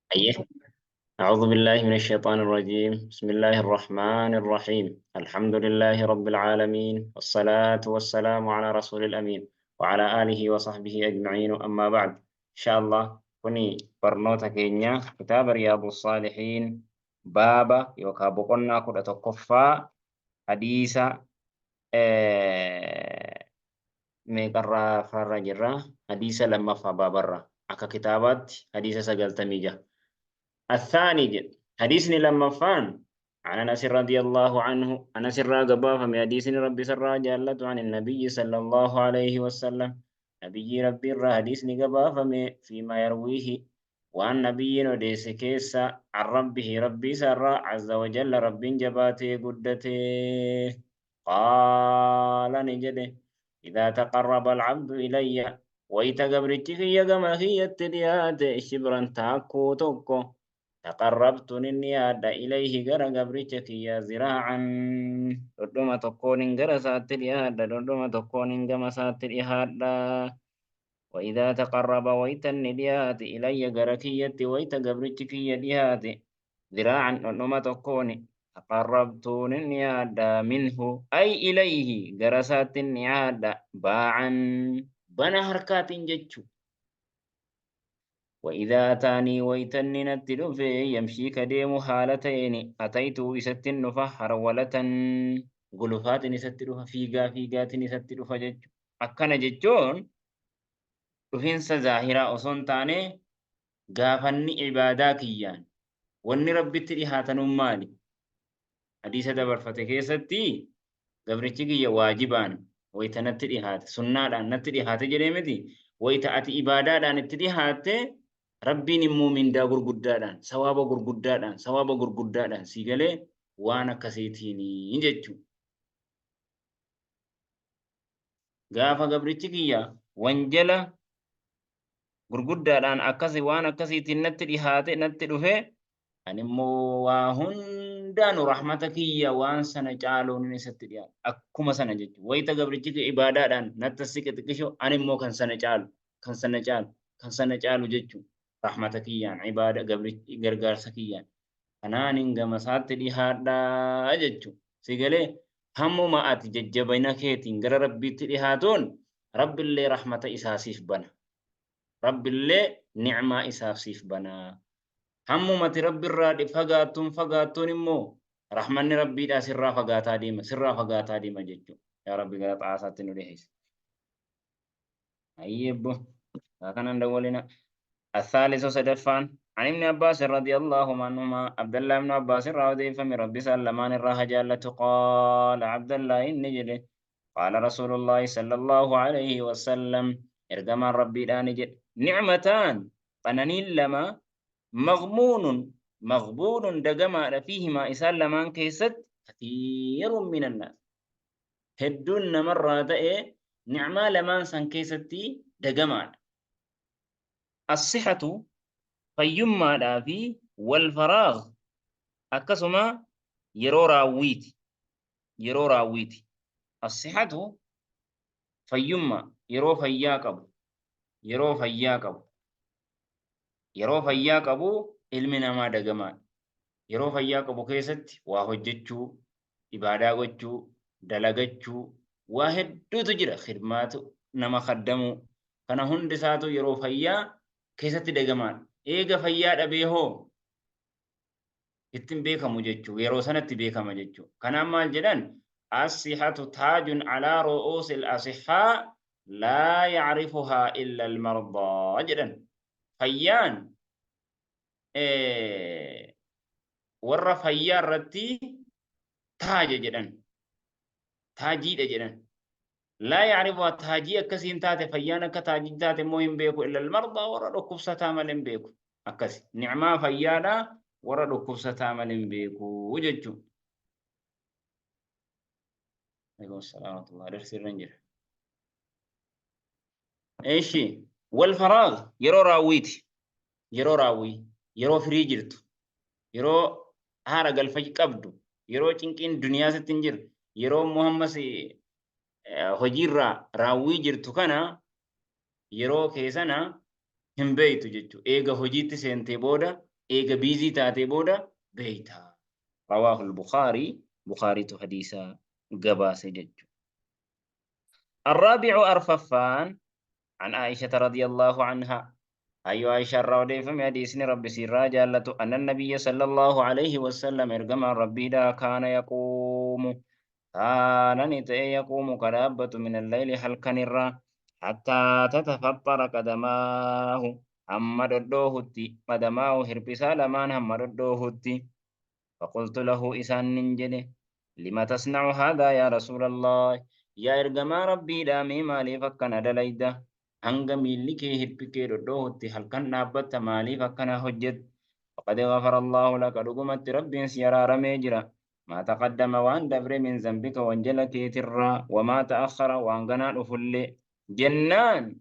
Ayyee. أعوذ بالله من الشيطان الرجيم. بسم الله الرحمن الرحيم. الحمد لله رب العالمين، والصلاة والسلام على رسول الأمين وعلى آله وصحبه أجمعين. أما بعد، إن شاء الله كني برنوتا كينيا كتاب رياض الصالحين، بابا يوكا بقنا كرة تقفى حديثة meeqarraa farra jirra? Hadiisa lammaffaa baabarra akka kitaabaatti hadiisa 96. الثاني جد حديثني لما فان عن انس رضي الله عنه، انس الراقبا فمن حديث ربي سرى جالت عن النبي صلى الله عليه وسلم، نبي ربي الرا حديثني قبا فمن فيما يرويه وعن نبي وديس كيسا عن ربه ربي سرى عز وجل رب جباته قدته، قال نجده: إذا تقرب العبد إلي، ويتا قبرتي في كما هي التديات شبرا تاكو توكو، تقربت ننياد إليه غرا قبرتك يا ذراعا، دودما تكون غرا ساترياد، دودما تكون غما ساترياد. وإذا تقرب ويتا نديات إلي غركية، ويتا قبرتك يديات ذراعا دودما تكون، تقربت ننياد منه أي إليه غرسات نياد باعا بنا حركات جتشو. وإذا أتاني ويتني نتلفي يمشي كديم حالتين، أتيت إست النفة هرولة، غلفات إست فيغا فيغات إست جتشو. أكن جتشون dhufinsa zaahiraa osoo hin taane, gaafanni ibaadaa kiyyaan wanni rabbitti dhihaatanuun maali? Hadiisa dabarfate keessatti gabrichi kiyya waajibaan wayita natti dhihaate, sunnaadhaan natti dhihaate jedhee miti. Wayita ati ibaadaadhaan itti dhihaatte, rabbiin immoo mindaa gurguddaadhaan, sawaaba gurguddaadhaan, sawaaba gurguddaadhaan sii galee waan akkasiitiin jechuudha. Gaafa gabrichi kiyya wanjala gurguddaadhaan akkasi waan akkasiitiin natti dhihaate, natti dhufe, ani immoo waa hundaanu rahmata kiyya waan sana caaluun isatti dhiyaata. Akkuma sana jechuudha. Wayita gabrichi kiyya ibaadaadhaan natti siqe xiqqisho, ani immoo kan sana caalu, kan sana caalu, kan sana caalu jechuudha. Rahmata kiyyaan, ibaada gabrichi gargaarsa kiyyaan. Kanaanin gama isaatti dhihaadhaa jechuudha. Si galee? Hammuma ati jajjabina keetiin gara rabbiitti dhihaatuun, rabbillee rahmata isaa siif bana. Rabbillee ni'maa isaaf siif bana. Hammuma ati rabbirraa fagaattuun fagaattuun immoo rahmanni rabbiidhaa sirraa fagaataa deema, sirraa fagaataa deema jechuudha. Yaa Rabbi, gara xaasaatti nu dhiheessi. Ayyebbo. Kanan dawwalina. الثالث سدفان عن ابن عباس رضي الله عنهما، عبد الله بن عباس راودي فمن ربي سلمان الراها جالة، قال عبد الله النجد: قال رسول الله صلى الله عليه وسلم، إرجما ربي لا نجد: نعمتان قنانين لما مغمون مغبون دقما فيهما إسال لمان كيست كثير من الناس، هدون مرة إيه نعمة لمان سن كيستي دقما: الصحة fayyummaadhaa fi والفراغ akkasuma yeroo raawwiiti, yeroo raawwiiti. الصحة fayyummaa, yeroo fayyaa qabu, yeroo fayyaa qabu, yeroo fayyaa qabu ilmi namaa dagamaadha. Yeroo fayyaa qabu keessatti waa hojjechuu, ibaadaa gochuu, dalagachuu, waa hedduutu jira, khidmaatu nama kaddamuu, kana hundi isaatu yeroo fayyaa keessatti dagamaadha. Eega fayyaa dhabee hoo ittiin beekamu jechuu, yeroo sanatti beekama jechuu. Kanaaf maal jedhan? الصحة تاج على رؤوس الأصحاء لا يعرفها إلا المرضى jedhan. Fayyaan warra fayyaa irratti taaja jedhan, taajiidha jedhan. لا يعرفها taajii akkasiin taate, fayyaan akka taajii taate immoo hin beeku إلا المرضى warra dhukkubsataa malee hin beeku. Akkasi nicmaa fayyaadha warra dhukkubsataa malee hin beeku jechuudha. Alaikum salaam wa rahmatullah. Darsiirra hin jira. Eeshi, والفراغ yeroo raawwiiti. Yeroo raawwii, yeroo firii jirtu, yeroo haara galfa qabdu, yeroo cinqiin duniyaa sitti hin jirre, yeroo immoo ammas hojiirraa raawwii jirtu, kana yeroo keessana hin beeytu jechuudha. Eega hojiitti seentee booda. Eega biizii taatee booda beeyta. Rawaahul Bukhaarii, Bukhaariitu hadiisa gabaase jechuudha. الرابع أرففان عن عائشة رضي الله عنها أيها عائشة الرودي فم حديثني ربي سيرا جالة أن النبي صلى الله عليه وسلم إرقم ربي دا كان يقوم كان نتئ يقوم كرابة من الليل هل كان الرا حتى تتفطر قدماه hamma dhodhoohutti qadamaahu hirphisaa lamaan hamma dhodhoohutti. Faqultu lahu isaan nin jedhe lima tasna'u haadhaa yaa rasuulallah yaa ergamaa rabbiidhaa mee maaliif akkana dalayda hanga miilli kee hirphi kee dhodhoohutti halkan dhaabbatta maaliif akkana hojjet faqad ghafara Allahu laka dhugumatti rabbiin si araaramee jira maa taqaddama waan dabre min zambika wanjala keetirraa wamaa ta'akhara waan ganaa dhufullee jennaan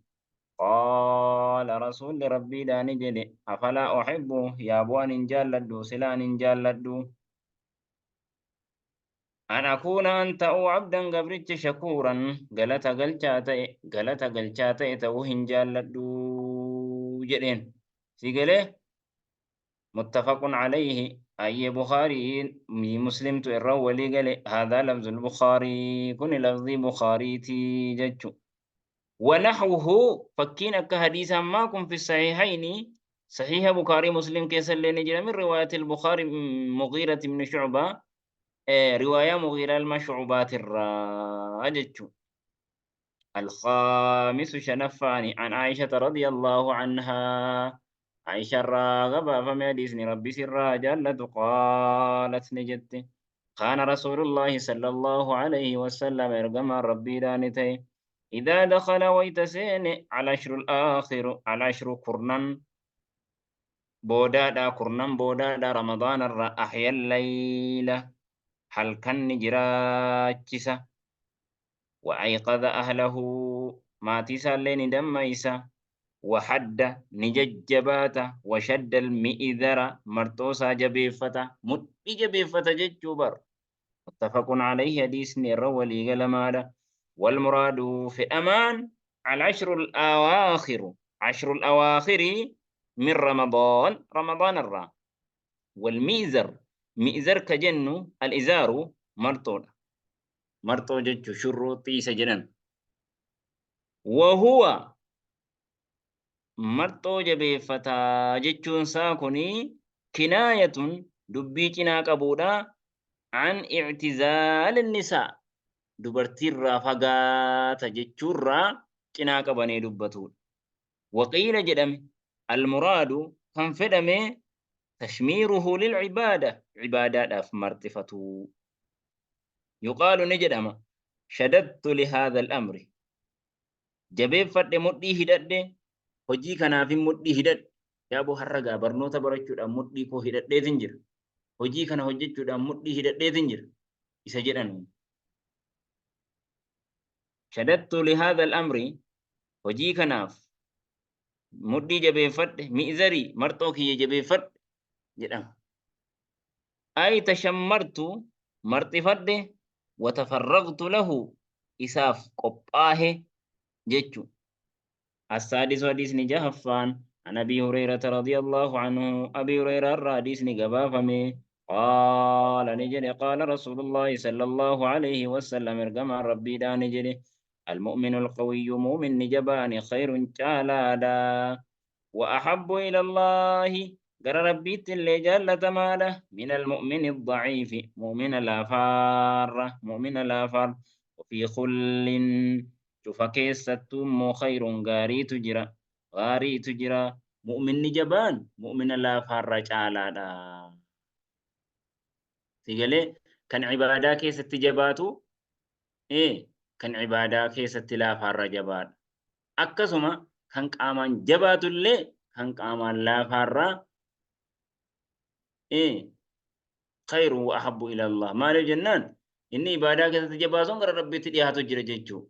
Qaala Rasuulli Rabbiidhaa ni jedhe, Afalaa uhibbu, yaaboo ani hin jaalladhu, sila ani hin jaalladhu, an akuuna an ta'uu abdan gabricha shakuuran galata galchaa ta'e, galata galchaa ta'e ta'uu hin jaalladhu jedheen. Si galee? Muttafaqun alayhi ayyee Bukhaarii Muslimtu irra walii gale haadhaa lafzul Bukhaarii kuni lafzii Bukhaariiti jechu. Wanaxwuhu fakkiin akka hadiisa ammaa kun fi sahiihayni sahiiha Bukhaarii Muslim keessa illee ni jira min riwaayatil Bukhaarii Mughiirat ibn Shu'baa riwaayaa Mughiiraa ilma Shu'baatirraa jechu. الخامس شنفاني عن عائشة رضي الله عنها عائشة راغبة فما حديثني ربي سرا جلت قالت نجت كان رسول الله صلى الله عليه وسلم إرقم ربي دانتي إذا دخل ويتسين على عشر الآخر على عشر كرنا بودادا كرنا بودادا رمضان الرا أحيا الليلة هل كان جراجسة وأيقظ أهله maatii isaallee ni dammaysa وحد ni jajjabaata وشد المئذر marxoo isaa jabeeffata mudhii jabeeffata jechuu bar متفق عليه hadiisni irra walii galamaadha والمراد fedhamaan العشر الأواخر عشر الأواخر من رمضان رمضان الرا والمئزر مئزر كجن الإزار marxoodha marxoo jechu shurruuxii isa jedhan. Wahuwa marxoo jabeeffataa jechuun isaa kuni kinaayatun dubbii cinaa qabuudha an i'tizaal nisaa dubartiirraa fagaata jechuurraa cinaa qabanii dubbatuudha. Waqiila jedhame almuraadu kan fedhame tashmiiruhu lilcibaada cibaadaadhaaf marxifatuu. Yuqaalu ni jedhama shadattu lihaadha al-amri jabeeffadhe mudhii hidhadhe hojii kanaafin mudhii hidhadhe yaaboo har'a gaa barnoota barachuudhaan mudhii koo hidhadheetin jira hojii kana hojjechuudhaan mudhii hidhadheetin jira isa jedhan shadattu lihaadha al-amri hojii kanaaf mudhii jabeeffadhe mi'zarii marxoo kiyya jabeeffadhe jedhama Ay tashammartu marxifadhe watafarragtu lahu isaaf qophaahe jechu. Assaadisu hadiisni jahaffaan an Abii Hureyrata radiyallahu anhu Abii Hureyraa irraa hadiisni gabaafame qaala ni jedhe qaala Rasuulullaahi sallallahu alayhi wasallam ergamaan Rabbiidhaa ni jedhe almu'minu alqawiyyu mu'minni jabaani khayrun caalaadha wa ahabbu ila Allaahi gara Rabbiitti illee jaallatamaadha min almu'mini da'iifi mu'mina laafaarra mu'mina laafaarra wafii kullin cufa keessattuu immoo khayrun gaariitu jira gaariitu jira mu'minni jabaan mu'mina laafaarra caalaadha si galee kan ibaadaa keessatti jabaatu kan ibaadaa keessatti laafaarra jabaadha Akkasuma kan qaamaan jabaatullee kan qaamaan laafaarraa khayru wa ahabbu ila Allah. Maaliif jennaan inni ibaadaa keessatti jabaa sun gara Rabbiitti dhiyaatu jira jechuu.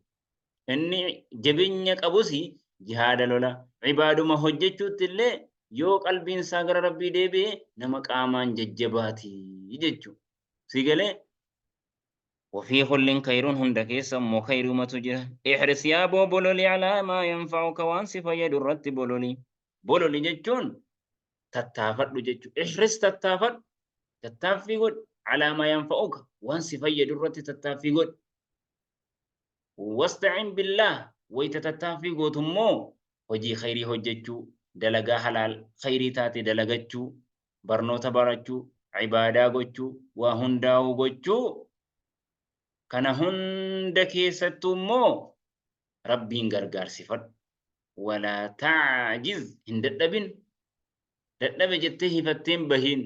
Inni jabeenya qabus jihaada lola ibaaduma hojjechuutti illee yoo qalbiin isaa gara Rabbii deebi'e nama qaamaan jajjabaati jechuu. Si galee Wafii kullin khayrun hunda keessa immoo khayrumatu jira. Ihris yaa boo bololi alaa maa yanfa'uka waan si fayyadu irratti bololi. Bololi jechuun Tattaafadhu jechuudha. Ihris tattaafadhu. Tattaaffii godhi. Alaa maa yanfa'uka. Waan si fayyadu irratti tattaaffii godhi. Wasta'in billaah. Wayita tattaaffii gootu immoo hojii khayrii hojjechuu, dalagaa halaal khayrii taate dalagachuu, barnoota barachuu, ibaadaa gochuu, waa hundaa'uu gochuu. Kana hunda keessattuu immoo Rabbiin gargaarsifadhu. Walaa ta'jiz hin dadhabin. Dadhabe jettee hifattee hin bahin.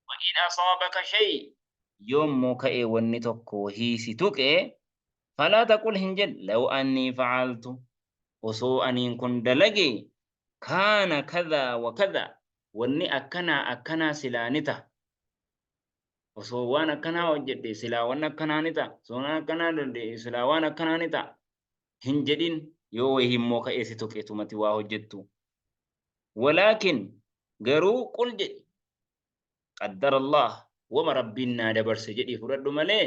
Wa in asaabaka shay yoo immoo ka'ee wanni tokko wahii si tuqe falaa taqul hin jedhin law annii fa'altu osoo aniin kun dalage kaana kadhaa wa kadhaa wanni akkanaa akkanaa silaa ni taha. Osoo waan akkanaa hojjedhe silaa waan akkanaa ni ta'a. Osoo waan akkanaa dalage silaa waan akkanaa ni ta'a. Hin jedhin yoo wayii immoo ka'ee si tuqe tumati waa hojjettu. Walaakin garuu qul jedhi qaddara Allah wama rabbiin naa dabarse jedhii fudhadhu malee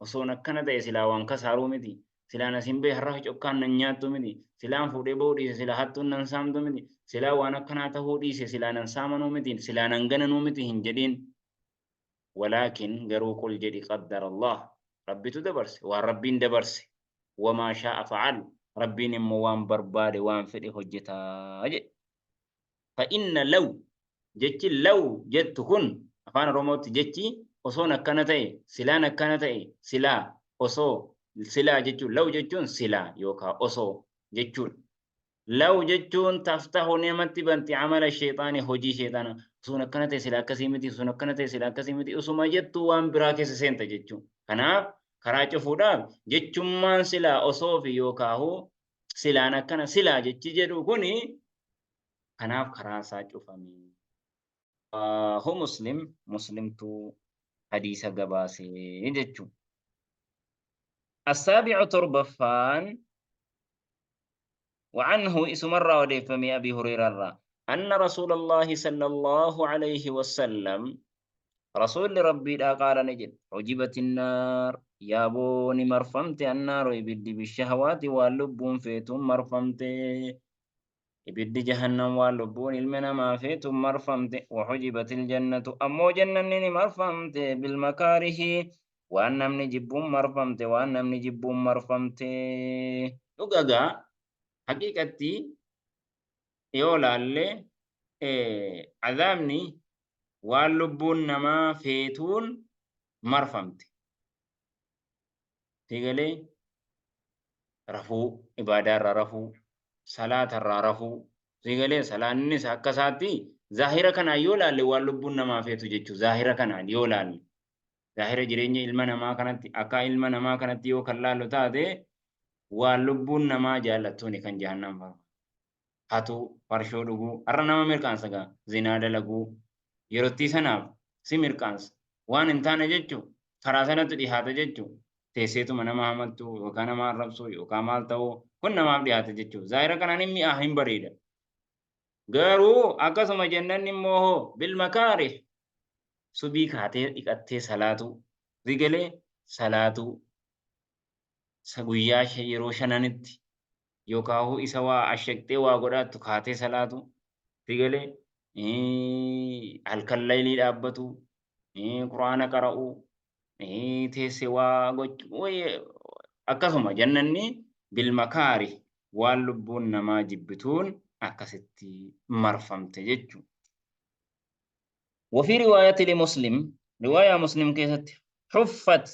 osoon akkana ta'e silaa waan kasaaruu miti. Silaan asin bahe har'a cokkaan nan nyaattu miti. Silaan fuudhee bahuu dhiise silaa hattuun nan saamtu miti. Silaa waan akkanaa tahuu dhiise silaa nan saamanuu miti. Silaa nan gananuu miti hin jedhin. Walaakin garuu qul jedhi qaddara Allah Rabbitu dabarse waan Rabbiin dabarse wamaa shaa'a fa'al Rabbiin immoo waan barbaade waan fedhe hojjeta jedhe. Fa inna law jechi law jettu kun afaan Oromootti jechi osoon akkana ta'e silaan akkana ta'e silaa osoo silaa jechuun law jechuun silaa yookaan osoo jechuudha. Law jechuun taftahu namatti banti amala sheexaani hojii sheexaana. Usuun akkana ta'e sila akkasii miti, usuun akkana ta'e sila akkasii miti, usuma jettu waan biraa keessa seenta jechuun. Kanaaf karaa cufuudhaaf jechummaan silaa osoo fi yookaahu silaan akkana silaa jechi jedhu kuni kanaaf karaa isaa cufame. Rawaahu Muslim, Muslimtu hadiisa gabaase jechuun. Assaabi'u torbaffaan وعنه إسمر وديفمي أبي هريرة أن رسول الله صلى الله عليه وسلم رسول ربي لا قال نجد حجبت النار يا بوني مرفمت النار إبدي بالشهوات واللب فيتم مرفمت إبدي جهنم واللبون المنا ما فيتم مرفمت وحجبت الجنة أمو جنة مرفمت بالمكاره waan namni jibbuun marfamte waan namni jibbuun marfamte. Dhugagaa haqiiqatti yoo laalle azaabni waan lubbuun namaa feetuun marfamte. Sigalee rafuu ibaadaa irraa rafuu salaata irraa rafuu sigalee salaannis akka isaatti zaahira kanaan yoo laalle waan lubbuun namaa feetu jechuudha zaahira kanaan yoo laalle. Zaahira jireenya ilma namaa kanatti akka ilma namaa kanatti yoo kan laallu taate waan lubbuun namaa jaallattuuni kan jahannam barbaadu. Hatuu, farshoo dhuguu, har'a nama mirqaansa gaa zinaa dalaguu yerottii sanaaf si mirqaansa. Waan hin taane jechuu karaa sanatti dhihaata jechuu teesseetuma nama hamattuu yookaan nama arrabsuu yookaan maal ta'uu kun namaaf dhihaata jechuu. Zaahira kanaan hin mi'aa hin bareeda. Garuu akkasuma jennanni immoo hoo bil makaarih subii kaatee dhiqattee salaatuu rigalee salaatuu sa guyyaa yeroo shananitti yookaan isa waa ashaqxee waa godhaattu kaatee salaatu rigalee halkan laylii dhaabbatu quraana qara'uu teessee waa gochuu akkasuma jannanni bilmakaari waan lubbuun namaa jibbituun akkasitti marfamte jechuudha. وفي رواية لمسلم رواية مسلم كيست حفت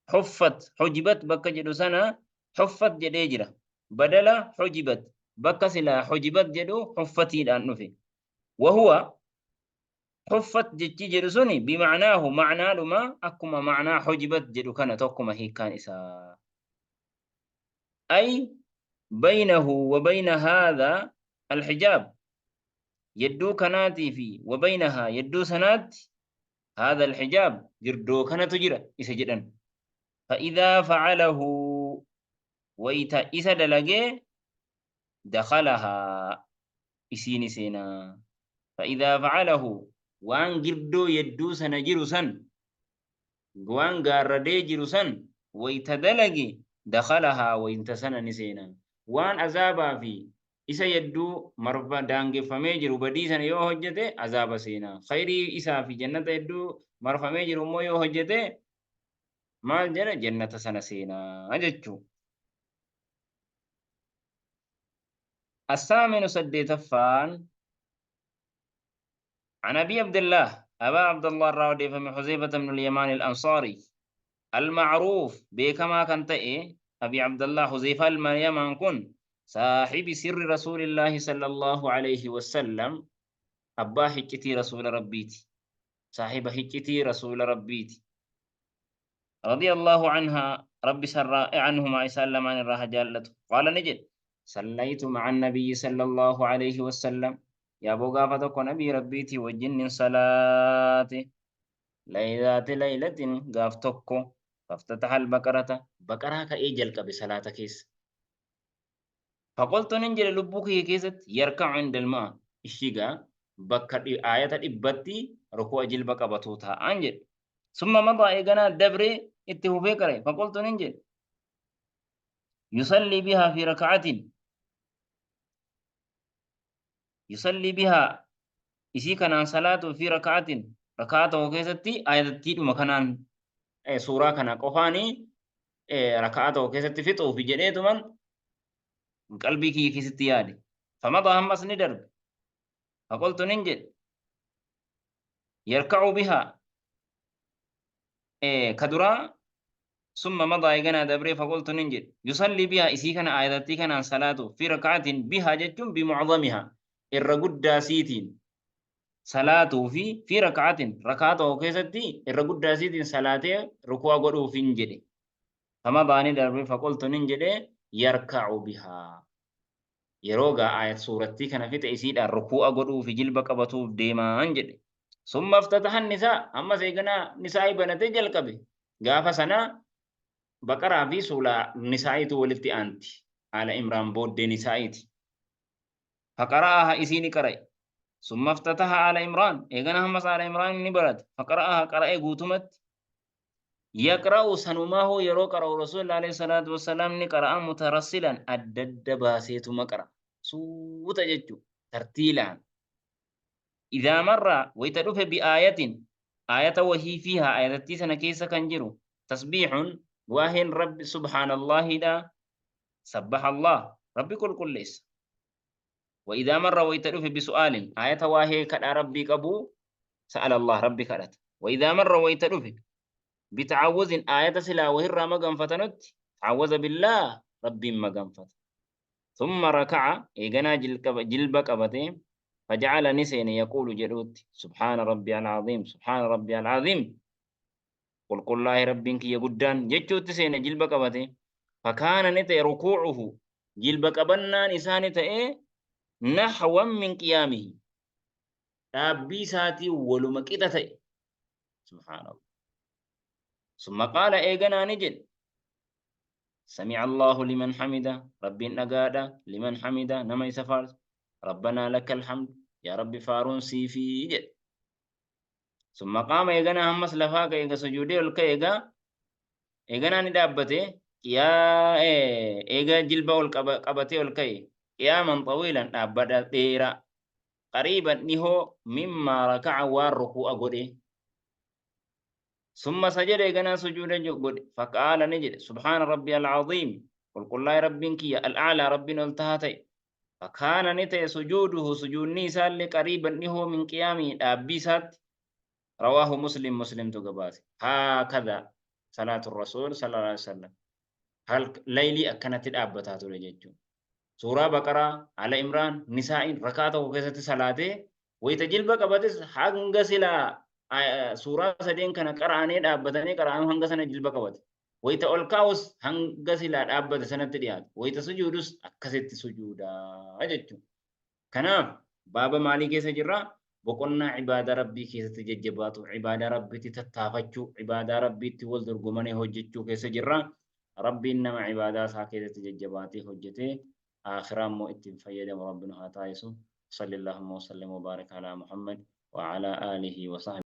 حفت حجبت بك جدو سنة حفت جديجرة بدل حجبت بك سلا حجبت جدو حفتي لأنه في وهو حفت جتي جدو سني بمعناه معنى لما أكما معنى حجبت جدو كان توكما هي كان إسا أي بينه وبين هذا الحجاب yedduu kanaatii fi wabaynahaa yedduu sanaatti haadha alxijaab girdoo kanatu jira isa jedhan. Fa'idhaa fa'alahu wayita isa dalagee dakhalahaa isiini seenaa. Fa'idhaa fa'alahu waan girdoo yedduu sana jiru san waan gaarradee jiru san wayita dalage dakhalahaa wayita sana ni seenaa. Waan azaabaa fi isa yedduu marfa daangeffamee jiru badii sana yoo hojjete azaaba seena. Khayrii isaa fi jannata hedduu marfamee jiru immoo yoo hojjete maal jedha jannata sana seenaa jechuu. Assaaminu saddeetaffaan عن أبي عبد الله أبا عبد الله الراودي فمن حذيفة بن اليمان الأنصاري المعروف بكما كان تئ أبي عبد الله حذيفة اليمان كن صاحب سر رسول الله صلى الله عليه وسلم أبا حجتي رسول ربيتي صاحب حجتي رسول ربيتي رضي الله عنها ربي سر عنهما يسلم عن الراحة جالته قال نجد صليت مع النبي صلى الله عليه وسلم يا أبو غافة نبي ربيتي وجن صلاة ليلة ليلة غافتك فافتتح البقرة بقرة كأجل بصلاة كيس فقلت ننجل لبوك كيست يركع عند الماء الشيغا بكر آية إبتي ركوع جلبك بطوتها أنجل ثم مضى إيغانا دبري اتهو فكري فقلت ننجل يصلي بها في ركعة يصلي بها إسي كان صلاة في ركعة ركعة وكيستي آية تيد مكانان سورة كان قفاني ركعة وكيستي فتو في جنيت من قلبي كي كيستي يادي فمضى همس ندرب فقلت ننجل يركع بها كدرا ثم مضى إيغانا دبري فقلت ننجل يصلي بها إسي كان آياتي كان صلاة في ركعة بها جتم بمعظمها الرقود سيتين صلاة في ركعة ركعة وكيستي الرقود سيتين صلاة ركوع قدو في نجل فمضى ندربي فقلت ننجل يركع بها يروغا آية سورتي كان في تأسيد الركوع قدو في جلبك أبطو ديما أنجل ثم افتتح النساء أما سيغنا نساء بنتي جلقبي غافة سنة بقرة في سورة نساء ولدت أنت على إمران بود نساء فقرأها إسيني قرأ ثم افتتح على إمران إيغنا همس على إمران نبرد فقرأها قرأ قوتمت يقرأ سنماه يرو قرأ رسول الله عليه الصلاة والسلام نقرأ مترسلا أدد باسيت مقرأ سوت ججو ترتيلا إذا مر ويتدف بآية آية وهي فيها آية تيسنا كيسا كنجرو تسبيح واهن رب سبحان الله دا سبح الله ربي كل كل ليس وإذا مر ويتدف بسؤال آية واهي كدا ربي كبو سأل الله ربي كدت وإذا مر ويتدف بتعوذ آية سلا وهر مغن فتنت تعوذ بالله ربي مغن فت ثم ركع إيغنا جلب قبته فجعل نسين يقول جلوت سبحان ربي العظيم سبحان ربي العظيم قل قل الله ربك يا قدان جتوت سين جلب قبته فكان نت ركوعه جلب قبنا نسان تأ نحو من قيامه أبي ساتي ولمكتة سبحان الله ثم قال إيغنا نجل سمع الله لمن حمده ربي نقادا لمن حمده نما يسفر ربنا لك الحمد يا ربي فارون سيفي جد ثم قام إيغنا همس لفاك إيغا سجودي والك إيغا إيغنا ندابته يا إيغا جلبه والقبته والك قياما طويلا أبدا ديرا قريبا نهو مما ركع والركوع قده ثم سجد إيغنا سجودا قده فقال نجد سبحان ربي العظيم قل قل الله ربك يا الأعلى ربنا التهاتي فكان نتي سجوده سجود نيسان قريبا نهو من قيامه أبيسات رواه مسلم مسلم تقباسي هكذا صلاة الرسول صلى الله عليه وسلم هل ليلي أكنت الأبتات لجيجو سورة بقرة على إمران نساء ركعته وكسة صلاته ويتجلب قبتس حنگ سلا سورة سدين كان قرآني أبتني قرآن حنگ سنة جلب قبت ويتألقاوس حنگ سلا أبت سنة ترياد ويتسجودس أكست سجودا أجتشو كناف بابا مالك سجرا بقولنا عبادة ربي كيس تججباتو عبادة ربي تتافجو عبادة ربي تولدر قمني هجتشو كيس جرا ربي إنما عبادة ساكيس تججباتي هجتي آخر مو اتفيد ربنا هاتايسو صلى اللهم وسلم وبارك على محمد وعلى آله وصحبه.